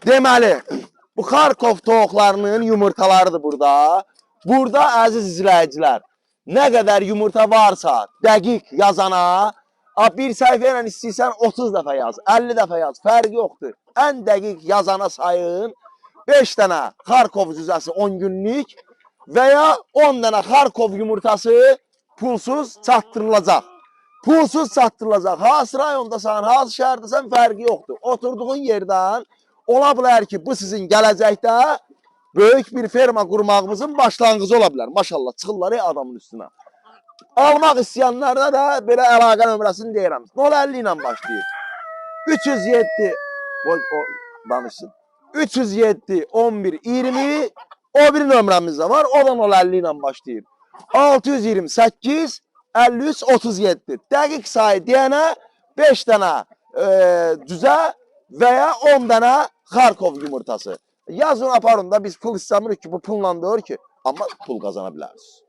Deməli, bu Xarkov toyuqlarının yumurtalarıdır burada. Burada, əziz izləyicilər, nə qədər yumurta varsa dəqiq yazana, bir səhifə ilə istəyirsən 30 dəfə yaz, 50 dəfə yaz, fərqi yoxdur. Ən dəqiq yazana sayın 5 dənə Xarkov cüzəsi 10 günlük və ya 10 dənə Xarkov yumurtası pulsuz çatdırılacaq. Pulsuz çatdırılacaq. Hansı rayondasan, hansı şəhərdəsən, fərqi yoxdur. Oturduğun yerdən ola bilər ki, bu sizin gələcəkdə böyük bir ferma qurmağımızın başlanğıcı ola bilər. Maşallah, çıxırlar ey adamın üstünə. Almaq istəyənlərdə də belə əlaqə nömrəsini deyirəm. 050 ilə başlayır. 307, o, o danışsın. 307 11 20, o bir nömrəmiz də var. O da 050 ilə başlayır. 628 53 37. Dəqiq sayı deyənə 5 dənə cüzə və ya 10 dənə Xarkov yumurtası. Yazın, aparın da, biz pul istəmirik ki, bu pulla deyir ki, amma pul qazana bilərsiniz.